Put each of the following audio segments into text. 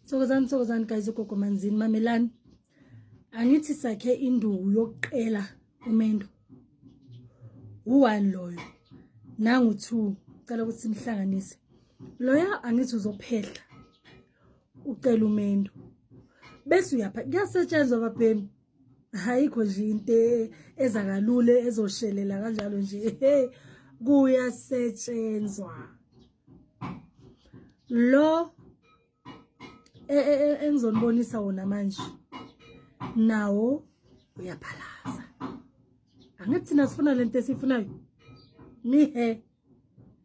Thokozani, thokozani guys, ugogo Manzini, mamelani. Angithi sakhe induku yokuqela umendo. U-1 loyo. Nangu 2. Cela ukuthi simhlanganise. Loya angithi uzophehla. Ucela umendo. Bese uyapha kuyasetshenzwa babhemi. Ayikho nje into eza kalula ezoshelela kanjalo nje. Kuyasetshenzwa. Lo engizonibonisa wona manje nawo uyaphalaza. Angithi thina sifuna lento esiyifunayo, mihe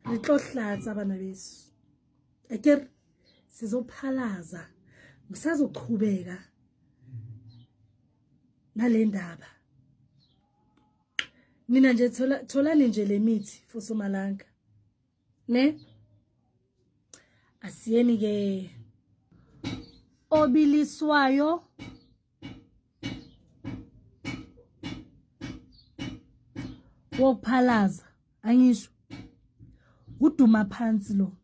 re tlo hlatsa bana beso, akere sizophalaza, ngisazochubeka nale ndaba. Nina nje tholani nje le mithi for Somalanga ne. Asiyeni ke obiliswayo wokuphalaza, angisho uduma phansi lo,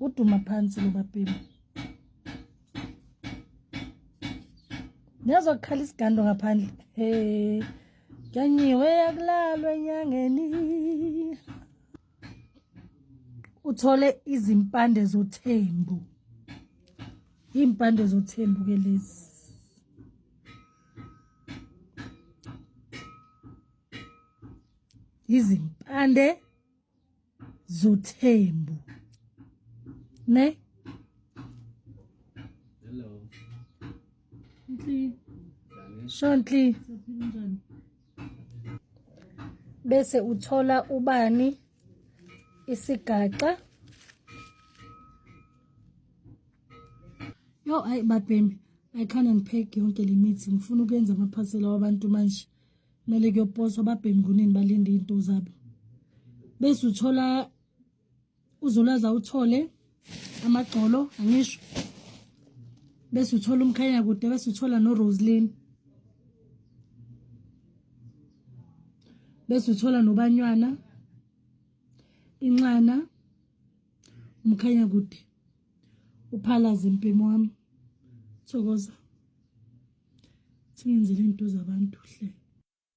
uduma phansi lo babhemi. Niyazwa kukhala isigando ngaphandle. He, kuyanyiwe, akulalwa enyangeni. Uthole izimpande zothembu, iy'mpande zothembu ke lezi. Izimpande zothembu ne. Hello. Nhli. Shonhli. Bese uthola ubani isigaxa. Yo, hayi babhemi, I can't unpack yonke le mithi, ngifuna ukuyenza amaphasela wabantu manje. Kumele kuyoposwa, babhemi kunini balinde iy'nto zabo. Bese uthola uzulaza, uthole amagxolo, angisho, bese uthola umkhanya kude, bese uthola no-Roslyn, bese uthola nobanywana inxana umkhanya kude, uphalaze impimo wami. Thokoza, singenzele into zabantu hle.